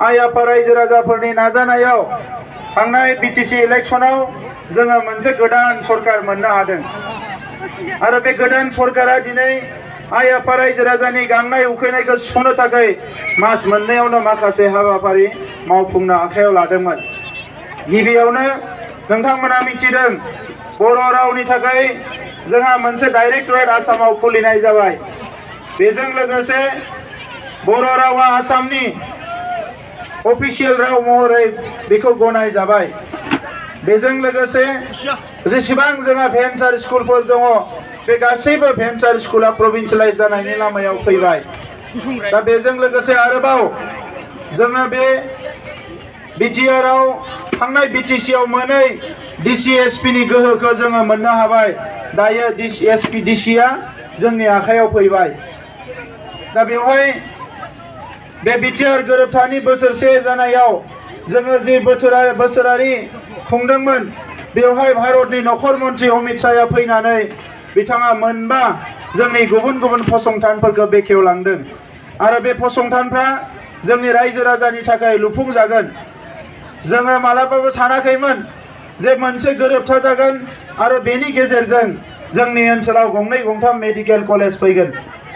आइ आफा रायजो राजाफोरनि नाजानायाव थांनाय बिटिसि इलेक्शनाव जोङो मोनसे गोदान सरकार मोननो हादों आरो बे गोदान सरकारा दिनै आइ आफा रायजो राजानि गांनाय उखैनायखौ सुफुंनो थाखाय मास मोननैयावनो माखासे हाबाफारि मावफुंनो आखायाव लादोंमोन। गिबियावनो नोंथांमोना मिथिदों बर' रावनि थाखाय जोंहा मोनसे डाइरेक्टरेट आसामाव खुलिनाय जाबाय। बेजों लोगोसे बर' रावा आसामनि अफिसियेल राव महरै बेखौ गनाय जाबाय। बेजों लोगोसे जेसेबां जोंहा भेन्सार स्कुलफोर दङ बे गासैबो भेन्सार स्कुला प्रभिन्सियेलाइज जानायनि लामायाव फैबाय। दा बेजों लोगोसे आरोबाव जोङो बे बिटिआर आव थांनाय बिटिसि आव मोनै डिसिएसपि नि गोहोखौ जोङो मोननो हाबाय। दायो डिसि आ जोंनि आखायाव फैबाय। दा बेवहाय बे बिटिआर गोरोबथानि बोसोरसे जानायाव जोङो जे बोसोरारि खुंदोंमोन बेवहाय भारतनि नखर मन्त्रि अमित शाहया फैनानै बिथाङा मोनबा जोंनि गुबुन गुबुन फसंथानफोरखौ बेखेवलांदों आरो बे फसंथानफ्रा जोंनि रायजो राजानि थाखाय लुफुंजागोन। जोङो मालाबाबो सानाखैमोन जे मोनसे गोरोबथा जागोन आरो बेनि गेजेरजों जोंनि ओनसोलाव गंनै गंथाम मेडिकेल कलेज फैगोन,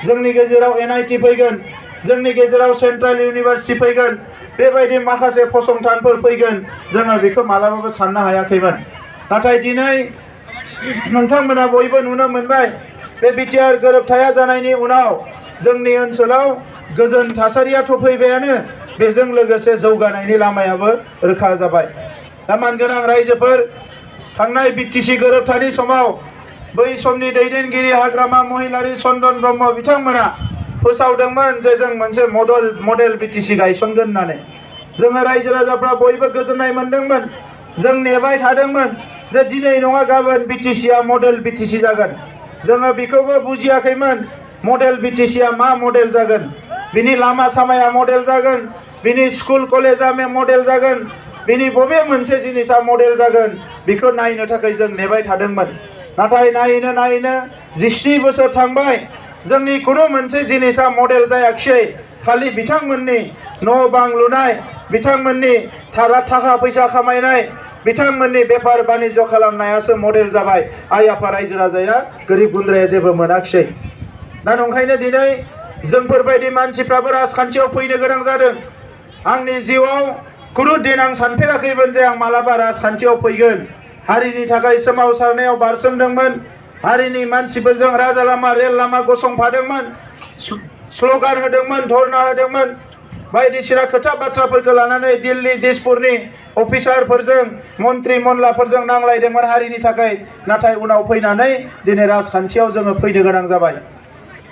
जोंनि गेजेराव NIT फैगोन, जोंनि गेजेराव सेन्ट्रेल इउनिभार्सिटि फैगोन, बेबायदि माखासे फसंथानफोर फैगोन। जोङो बेखौ मालाबाबो साननो हायाखैमोन। नाथाय दिनै नोंथांमोना बयबो नुनो मोनबाय बे बिटिआर गोरोबथाया जानायनि उनाव जोंनि ओनसोलाव गोजोन थासारियाथ' फैबायानो, बेजों लोगोसे जौगानायनि लामायाबो रोखा जाबाय। दा मानगोनां रायजोफोर, थांनाय बिटिसि गोरोबथानि समाव बै समनि दैदेनगिरि हाग्रामा महिलारी चन्दन ब्रह्म बिथांमोना फोसावदोंमोन जे जों मोनसे मडेल बिटिसि गायसनगोन होननानै। जोङो रायजो राजाफ्रा बयबो गोजोननाय मोनदोंमोन। जों नेबाय थादोंमोन जे दिनै नङा गाबोन बिटिसिआ मडेल बिटिसि जागोन। जोङो बेखौबो बुजियाखैमोन मडेल बिटिसिआ मा मडेल जागोन, बिनि लामा सामाया मडेल जागोन, बिनि स्कुल कलेजा मडेल जागोन, बिनि बबे मोनसे जिनिसा मडेल जागोन बेखौ नायनो थाखाय जों नेबाय थादोंमोन। नाथाय नायैनो 17 बोसोर थांबाय, जोंनि खुनु मोनसे जिनिसा मडेल जायाखिसै। खालि बिथांमोननि न' बां लुनाय, बिथांमोननि थाखा फैसा खामायनाय, बिथांमोननि बेफार बानिज्य खालामनायासो मडेल जाबाय। आइ आफा रायजो राजाया गोरिब गुन्द्राया जेबो मोनाखिसै। दा नंखायनो दिनै जोंफोरबायदि मानसिफ्राबो राजखान्थियाव फैनो गोनां जादों। आंनि जिउआव खुनु दिन आं सानफेराखैमोन जे आं मालाबा राजखान्थियाव फैगोन। हारिनि थाखाय सोमावसारनायाव बारसोमदोंमोन, हारिनि मानसिफोरजों राजा लामा रेल लामा गसंफादोंमोन, स्लगान होदोंमोन, धरना होदोंमोन, बायदिसिना खोथा बाथ्राफोरखौ लानानै दिल्ली दिसपुरनि अफिसारफोरजों मन्त्रि मनलाफोरजों नांलायदोंमोन हारिनि थाखाय। नाथाय उनाव फैनानै दिनै राजखान्थियाव जोङो फैनो गोनां जाबाय।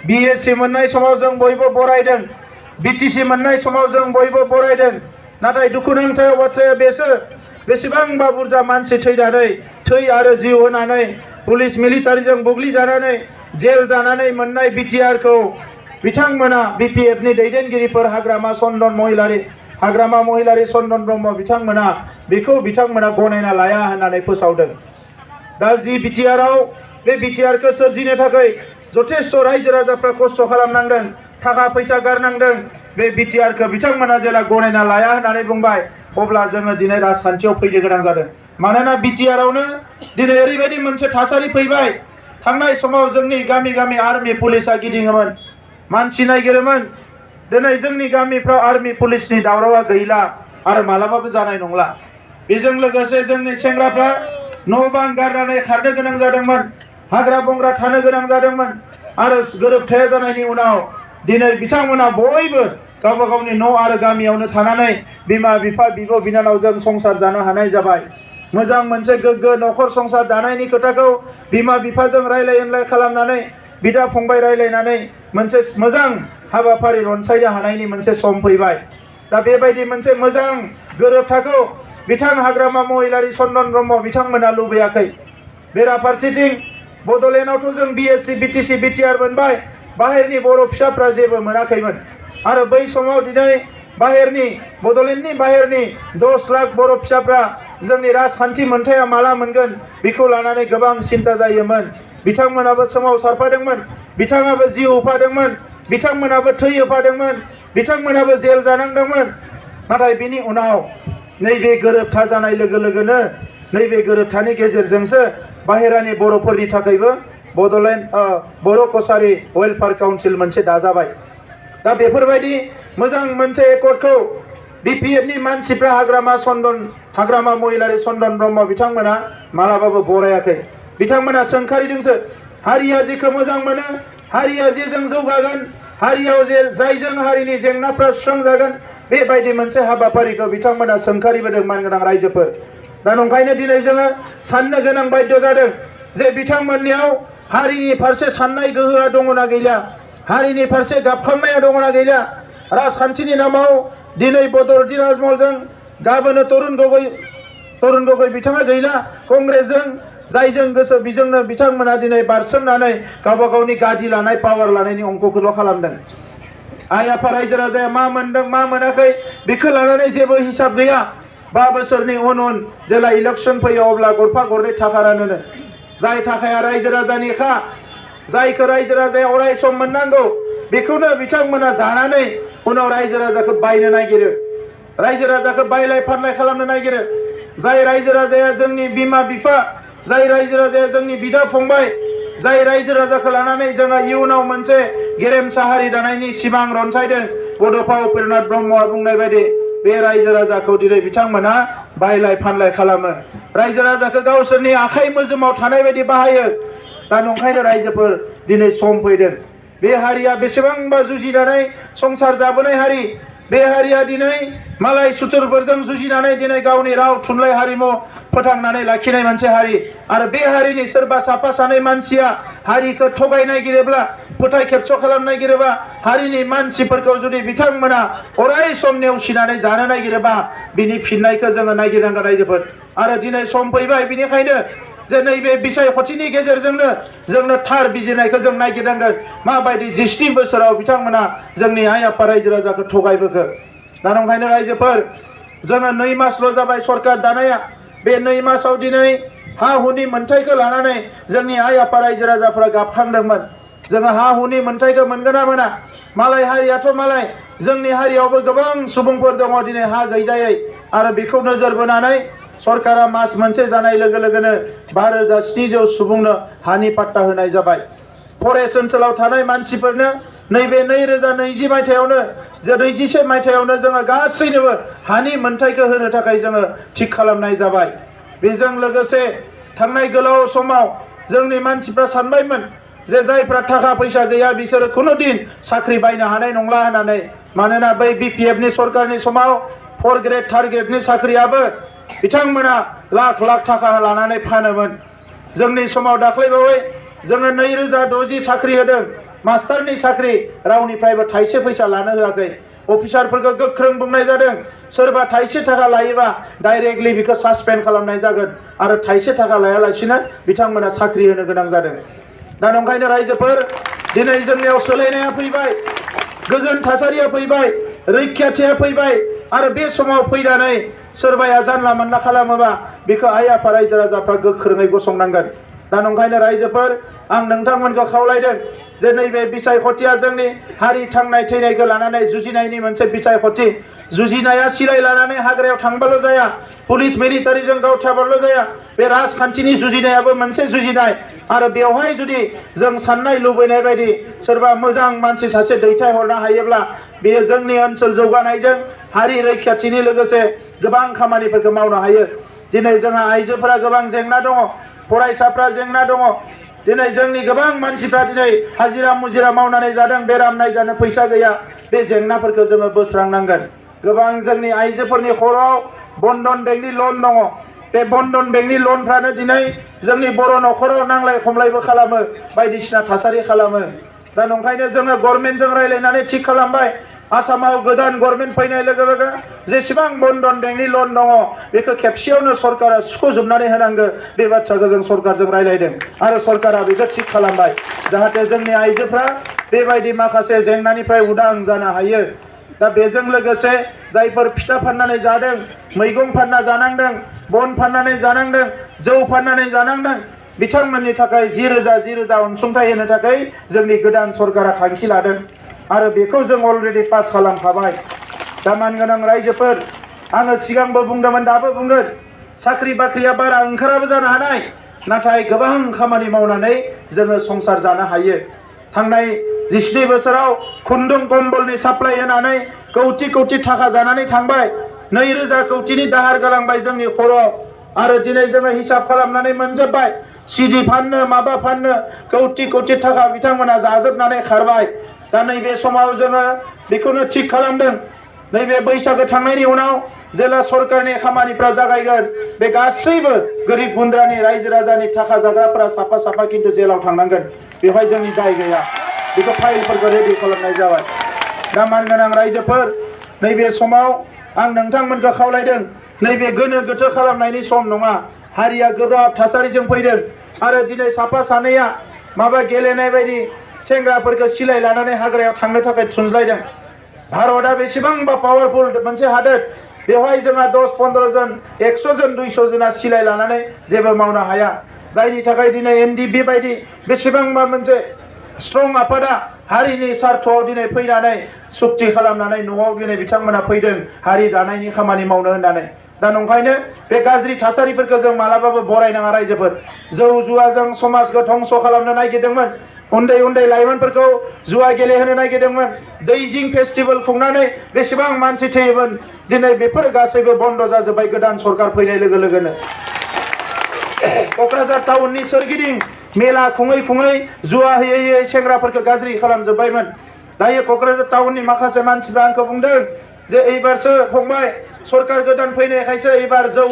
BSc मोननाय समाव जों बयबो बरायदों, BTC मोननाय समाव जों बयबो बरायदों। नाथाय दुखुनांथाव बाथ्राया बेसो, बेसेबांबा बुरजा मानसि थैनानै, थै आरो जिउ होनानै, पुलिस मिलिटारिजों बुग्लिजानानै जेल जानानै मोननाय बिटिआरखौ बिथांमोना BPF नि दैदेनगिरिफोर हाग्रामा महिलारी चन्दन ब्रह्म बिथांमोना बेखौ गनायना लाया होननानै फोसावदों। दा जि बिटिआरआव बे बिटिआरखौ सोरजिनो थाखाय जथेस्थ' रायजो राजाफ्रा खस्थ' खालामनांदों, थाखा फैसा गारनांदों। बे बिटिआरखौ बिथांमोना जेला गनायना लाया होननानै बुंबाय, अब्ला जोङो दिनै राजखान्थियाव फैनो गोनां जादों। मानोना बिटिआरआवनो दिनै ओरैबायदि मोनसे थासारि फैबाय। थांनाय समाव जोंनि गामि गामि आर्मि पुलिसा गिदिङोमोन, मानसि नायगिरोमोन। दिनै जोंनि गामिफ्राव आर्मि पुलिसनि दावरावा गैला आरो मालाबाबो जानाय नंला। बेजों लोगोसे जोंनि सेंग्राफ्रा न' बां गारनानै खारनो गोनां जादोंमोन, हाग्रा बंग्रा थानो गोनां जादोंमोन। आरो गोरोबथाया जानायनि उनाव दिनै बिथांमोना बयबो गावबा गावनि न' आरो गामियावनो थानानै बिमा बिफा बिब' बिनानावजों संसार जानो हानाय जाबाय। मोजां मोनसे गोग्गो नखर संसार दानायनि खोथाखौ बिमा बिफाजों रायलाय होनलाय खालामनानै, बिदा फंबाय रायलायनानै मोनसे मोजां हाबाफारि रनसायनो हानायनि मोनसे सम फैबाय। दा बेबायदि मोनसे मोजां गोरोबथाखौ बिथां हाग्रामा महिलारी चन्दन ब्रह्म बिथांमोना लुबैयाखै। बेराफारसेथिं बड'लेण्डआवथ' जों BSc BTC बिटिआर मोनबाय, बाहेरनि बर' फिसाफ्रा जेबो मोनाखैमोन। आरो बै समाव दिनै बड'लेण्डनि बाहेरनि 10 लाख बर' फिसाफ्रा जोंनि राजखान्थि मोनथाया माला मोनगोन बेखौ लानानै गोबां सिन्था जायोमोन। बिथांमोनाबो सोमावसारफादोंमोन, बिथाङाबो जिउ होफादोंमोन, बिथांमोनाबो थै होफादोंमोन, बिथांमोनाबो जेल जानांदोंमोन। नाथाय बिनि उनाव नैबे गोरोबथा जानाय लोगो लोगोनो नैबे गोरोबथानि गेजेरजोंसो बाहेरानि बर'फोरनि थाखायबो बड'लेण्ड बर' कसारी वेलफेयार काउन्सिल मोनसे दाजाबाय। दा बेफोरबायदि मोजां मोनसे एकर्डखौ बिपिएफनि मानसिफ्रा हाग्रामा महिलारि चन्दन ब्रह्म बिथांमोना मालाबाबो बरायाखै। बिथांमोना सोंखारिदोंसो हारिया जेखौ मोजां मोनो, हारिया जेजों जौगागोन, हारियाव जायजों हारिनि जेंनाफ्रा सुस्रांजागोन बेबायदि मोनसे हाबाफारिखौ बिथांमोना सोंखारिबोदों मानगोनां रायजोफोर। दा नंखायनो दिनै जोङो साननो गोनां बाध्य जादों जे बिथांमोननियाव हारिनि फारसे साननाय गोहोआ दङना गैला, हारिनि फारसे गाबखांनाया दङना गैला। राजखान्थिनि नामाव दिनै बदरुद्दिन आजमलजों गाबोनो तरुण गगৈ बिथाङा गैला, कंग्रेसजों जायजों गोसो बिजोंनो बिथांमोना दिनै बारसोमनानै गावबा गावनि गादि लानाय पावार लानायनि अंकखौल' खालामदों। आइ आफा रायजो राजाया मा मोनदों मा मोनाखै बेखौ लानानै जेबो हिसाब गैया। 5 बोसोरनि उन जेला इलेक्सन फैयो अब्ला गरफा गरनै थाखा रानोनो। जाय थाखाया रायजो राजानिखा, जायखौ रायजो राजाया अराय सम मोननांगौ बेखौनो बिथांमोना जानानै उनाव रायजो राजाखौ बायनो नागिरो, रायजो राजाखौ बायलाय फानलाय खालामनो नागिरो। जाय रायजो राजाया जोंनि बिमा बिफा, जाय रायजो राजाया जोंनि बिदा फंबाय, जाय रायजो राजाखौ लानानै जोङो इयुनाव मोनसे गेरेमसा हारि दानायनि सिमां रनसायदों बड'फा उपेन्द्रनाथ ब्रह्मआ बुंनाय बायदि, बे रायजो राजाखौ दिनै बिथांमोना बायलाय फानलाय खालामो, रायजो राजाखौ गावसोरनि आखाइ मोजोमाव थानाय बायदि बाहायो। दा नंखायनो रायजोफोर दिनै सम फैदों। बे हारिया बेसेबांबा जुजिनानै संसार जाबोनाय हारि, बे हारिया दिनै मालाय सुथुरफोरजों जुजिनानै दिनै गावनि राव थुनलाइ हारिमु फोथांनानै लाखिनाय मोनसे हारि। आरो बे हारिनि सोरबा साफा सानै मानसिया हारिखौ थगायनो नागिरोब्ला, फोथाय खेबस' खालामनो नागिरोबा, हारिनि मानसिफोरखौ जुदि बिथांमोना अराय सम नेवसिनानै जानो नागिरोबा बिनि फिननायखौ जोङो नागिरनांगोन रायजोफोर। आरो दिनै सम फैबाय बेनिखायनो जे नैबे बिसायख'थिनि गेजेरजोंनो जोंनो थार बिजिरनायखौ जों नागिरनांगोन। माबायदि 27 बोसोराव बिथांमोना जोंनि आइ आफा रायजो राजाखौ थगायबोखो। दा नंखायनो रायजोफोर जोङो 2 मासल' जाबाय सरकार दानाया। बे 2 मासाव दिनै हा हुनि मोन्थायखौ लानानै जोंनि आइ आफा रायजो राजाफोरा गाबखांदोंमोन। जोङो हा हुनि मोन्थायखौ मोनगोन ना मोना? मालाय हारियाथ' मालाय, जोंनि हारियावबो गोबां सुबुंफोर दङ दिनै हा गैजायै। आरो बेखौ नोजोर बोनानै सरकारा मास मोनसे जानाय लोगो लोगोनो 5,700 सुबुंनो हानि पाट्टा होनाय जाबाय। फरेस्ट ओनसोलाव थानाय मानसिफोरनो नैबे 2020 मायथाइयावनो 21 मायथाइयावनो जोङो गासैनोबो हानि मोन्थायखौ होनो थाखाय जोङो थिग खालामनाय जाबाय। बेजों लोगोसे थांनाय गोलाव समाव जोंनि मानसिफ्रा सानबायमोन जे जायफ्रा थाखा फैसा गैया बिसोरो खुनु दिन साख्रि बायनो हानाय नंला होननानै। मानोना बै बिपिएफनि सरकारनि समाव 4 ग्रेड 3 ग्रेडनि साख्रियाबो बिथांमोना लाख लाख थाखा लानानै फानोमोन। जोंनि समाव दाख्लैबावै जोङो 2060 साख्रि होदों, मास्टारनि साख्रि रावनिफ्रायबो थाइसे फैसा लानो होआखै। अफिसारफोरखौ गोख्रों बुंनाय जादों सोरबा थाइसे थाखा लायोबा डाइरेक्टलि बेखौ सासपेन्ड खालामनाय जागोन आरो थाइसे थाखा लायालासिनो बिथांमोना साख्रि होनो गोनां जादों। दा नंखायनो रायजोफोर दिनै जोंनियाव सोलायनाया फैबाय, गोजोन थासारिया फैबाय, रैखाथिया फैबाय। आरो बे समाव फैनानै सोरबाया जानला मोनला खालामोबा बेखौ आइ आफा रायजो राजाफ्रा गोख्रोङै गसंनांगोन। दा नंखायनो रायजोफोर आं नोंथांमोनखौ खावलायदों जे नैबे बिसायख'थिया जोंनि हारि थांनाय थैनायखौ लानानै जुजिनायनि मोनसे बिसायख'थि। जुजिनाया सिलाय लानानै हाग्रायाव थांबाल' जाया, पुलिस मिलिटारिजों गावथारबाल' जाया। बे राजखान्थिनि जुजिनायाबो मोनसे जुजिनाय। आरो बेवहाय जुदि जों साननाय लुबैनाय बायदि सोरबा मोजां मानसि सासे दैथायहरनो हायोब्ला बेयो जोंनि ओनसोल जौगानायजों हारि रैखाथिनि लोगोसे गोबां खामानिफोरखौ मावनो हायो। दिनै जोंहा आइजोफोरा गोबां जेंना दङ, फरायसाफ्रा जेंना दङ। दिनै जोंनि गोबां मानसिफ्रा दिनै हाजिरा मुजिरा मावनानै जादों, बेराम नायजानो फैसा गैया। बे जेंनाफोरखौ जोङो बोस्रांनांगोन। गोबां जोंनि आइजोफोरनि खर'आव बन्धन बेंकनि लन दङ। बे बन्धन बेंकनि लनफ्रानो दिनै जोंनि बर' न'खराव नांलाय खमलायबो खालामो, बायदिसिना थासारि खालामो। दा नंखायनो जोङो गभर्नमेन्टजों रायज्लायनानै थिग खालामबाय आसामाव गोदान गभर्नमेन्ट फैनाय लोगो लोगो जेसेबां बन्धन बेंकनि लन दङ बेखौ खेबसेयावनो सरकारा सुख'जोबनानै होनांगौ। बे बाथ्राखौ जों सरकारजों रायज्लायदों आरो सरकारा बेखौ थिग खालामबाय जाहाथे जोंनि आइजोफ्रा बेबायदि माखासे जेंनानिफ्राय उदां जानो हायो। दा बेजों लोगोसे जायफोर फिथा फाननानै जादों, मैगं फानना जानांदों, बन फाननानै जानांदों, जौ फाननानै जानांदों, बिथांमोननि थाखाय 10,000 अनसुंथाइ होनो थाखाय जोंनि गोदान सरकारा थांखि लादों। आरो बेखौ जों अलरेडि पास खालामखाबाय। दा मानगोनां रायजोफोर आङो सिगांबो बुंदोंमोन दाबो बुंगोन साख्रि बाख्रिया बारा ओंखाराबो जानो हानाय नाथाय गोबां खामानि मावनानै जोङो संसार जानो हायो थांनाय 17 बोसोराव खुन्दुं कम्बलनि साप्लाय होनानै कौटि कौटि थाखा जानानै थांबाय 2,000 कौटिनि दाहार गालांबाय जोंनि खर'आव आरो दिनै जोङो हिसाब खालामनानै मोनजोब्बाय सिडि फाननो माबा फाननो कौटि कौटि थाखा बिथांमोना जाजोबनानै खारबाय दा नैबे समाव जोङो बेखौनो थिग खालामदों नैबे बैसागो थांनायनि उनाव जेला सरकारनि खामानिफ्रा जागायगोन बे गासैबो गोरिब गुन्द्रानि रायजो राजानि थाखा जाग्राफोरा साफा साफा किन्तु जेलाव थांनांगोन बेवहाय जोंनि दाय गैया बेखौ फाइलफोरखौ रेडि खालामनाय जाबाय दा मानगोनां रायजोफोर नैबे समाव आं नोंथांमोनखौ खावलायदों नैबे गोनो गोथो खालामनायनि सम नङा हारिया गोब्राब थासारिजों फैदों आरो दिनै साफा सानैया माबा गेलेनाय बायदि सेंग्राफोरखौ सिलाय लानानै हाग्रायाव थांनो थाखाय थुनज्लायदों भारतआ बेसेबांबा पावारफुल मोनसे हादोर बेवहाय जोंहा 10-15 जन 100 जन 200 जना सिलाय लानानै जेबो मावनो हाया जायनि थाखाय दिनै एनडिएफबि बायदि बेसेबांबा मोनसे स्ट्रं आफादा हारिनि स्वार्थआव दिनै फैनानै सुक्ति खालामनानै न'आव दिनै बिथांमोना फैदों हारि दानायनि खामानि मावनो होननानै दा नंखायनो बे गाज्रि थासारिफोरखौ जों मालाबाबो बरायनाङा रायजोफोर जौ जुवाजों समाजखौ धंस खालामनो नागिरदोंमोन उन्दै उन्दै लाइमोनफोरखौ जुवा गेलेहोनो नागिरदोंमोन दैजिं फेस्टिभेल खुंनानै बेसेबां मानसि थैयोमोन दिनै बेफोर गासैबो बन्द जाजोब्बाय गोदान सरकार फैनाय लोगो लोगोनो क'क्राझार टाउननि सोरगिदिं मेला खुङै खुङै जुवा होयै होयै सेंग्राफोरखौ गाज्रि खालामजोब्बायमोन दायो क'क्राझार टाउननि माखासे मानसिफ्रा आंखौ बुंदों जे एबारसो फंबाय सरकार गोदान फैनायखायसो एबार जौ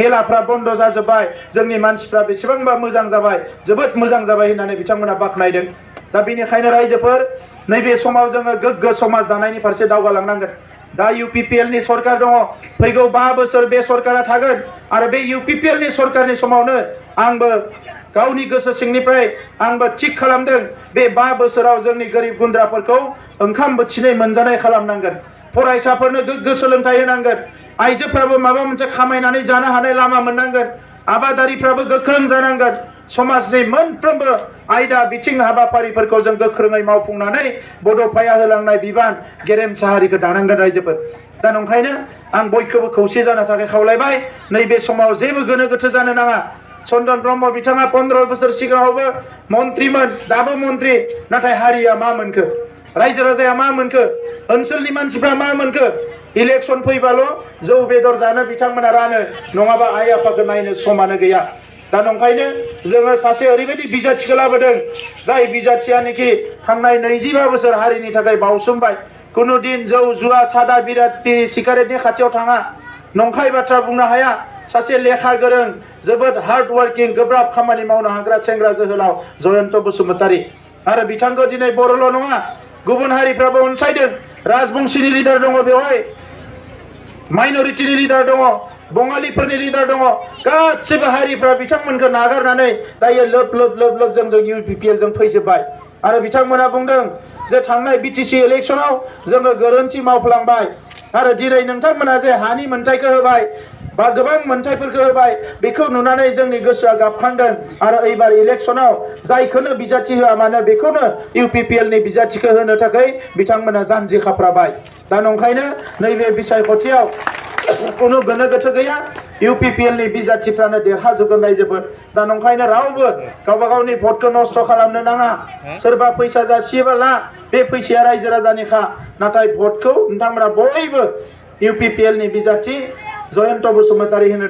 मेलाफ्रा बन्द जाजोब्बाय जोंनि मानसिफ्रा बेसेबांबा मोजां जाबाय जोबोद मोजां जाबाय होननानै बिथांमोना बाख्नायदों दा बेनिखायनो रायजोफोर नैबे समाव जोङो गोग्गो समाज दानायनि फारसे दावगालांनांगोन दा UPPL नि सरकार दङ फैगौ 5 बोसोर बे सरकारा थागोन आरो बे UPPL नि सरकारनि समावनो आंबो गावनि गोसो सिंनिफ्राय आंबो थिग खालामदों बे 5 बोसोराव जोंनि गोरिब गुन्द्राफोरखौ ओंखाम बोथिनै मोनजानाय खालामनांगोन फरायसाफोरनो गोग्गो सोलोंथाइ होनांगोन आइजोफ्राबो माबा मोनसे खामायनानै जानो हानाय लामा मोननांगोन आबादारिफ्राबो गोख्रों जानांगोन समाजनि मोनफ्रोमबो आयदा बिथिं हाबाफारिफोरखौ जों गोख्रोङै मावफुंनानै बड'फाया होलांनाय बिबान गेरेमसा हारिखौ दानांगोन रायजोफोर दा नंखायनो आं बयखौबो खौसे जानो थाखाय खावलायबाय नैबे समाव जेबो गोनो गोथो जानो नाङा चन्दन ब्रह्म बिथाङा 15 बोसोर सिगाङावबो मन्त्रिमोन दाबो मन्त्रि नाथाय हारिया मा मोनखो रायजो राजाया मा मोनखो ओनसोलनि मानसिफ्रा मा मोनखो इलेक्सन फैबाल' जौ बेदर जानो बिथांमोना रानो नङाबा आइ आफाखौ नायनो समानो गैया दा नंखायनो जोङो सासे ओरैबायदि बिजाथिखौ लाबोदों जाय बिजाथियानोखि थांनाय 25 बोसोर हारिनि थाखाय बावसोमबाय कुनु दिन जौ जुवा सादा बिराद बिरि सिगारेटनि खाथियाव थाङा नंखाय बाथ्रा बुंनो हाया सासे लेखा गोरों जोबोद हार्ड वार्किं गोब्राब खामानि मावनो हाग्रा सेंग्रा जोहोलाव जयन्त बसुमतारी आरो बिथांखौ दिनै बर'ल' नङा गुबुन हारिफ्राबो अनसायदों राजबंशीनि लिडार दङ बेवहाय माइनरिटिनि लिडार दङ बंगालीफोरनि लिडार दङ गासिबो हारिफ्रा बिथांमोनखौ नागारनानै दायो लोब लोब लोब लोब जों UPPL जों फैजोब्बाय आरो बिथांमोना बुंदों जे थांनाय BTC इलेक्सनाव जोङो गोरोन्थि मावफ्लांबाय आरो दिनै नोंथांमोना जे हानि मोनथायखौ होबाय बा गोबां मोनथायफोरखौ होबाय बेखौ नुनानै जोंनि गोसोआ गाबखांदों आरो एबार इलेक्सनाव जायखौनो बिजाथि होआ मानो बेखौनो UPPL नि बिजाथिखौ होनो थाखाय बिथांमोना जानजि खाफ्राबाय दा नंखायनो नैबे बिसायख'थियाव कुनु गोनो गोथो गैया UPPL नि बिजाथिफ्रानो देरहाजोबगोन रायजोफोर दा नंखायनो रावबो गावबा गावनि भटखौ नस्थ' खालामनो नाङा सोरबा फैसा जासियोबोला बे फैसाया रायजो राजानिखा नाथाय भटखौ नोंथांमोना बयबो UPPL नि बिजाथि जयन्त बसुमतारी होनो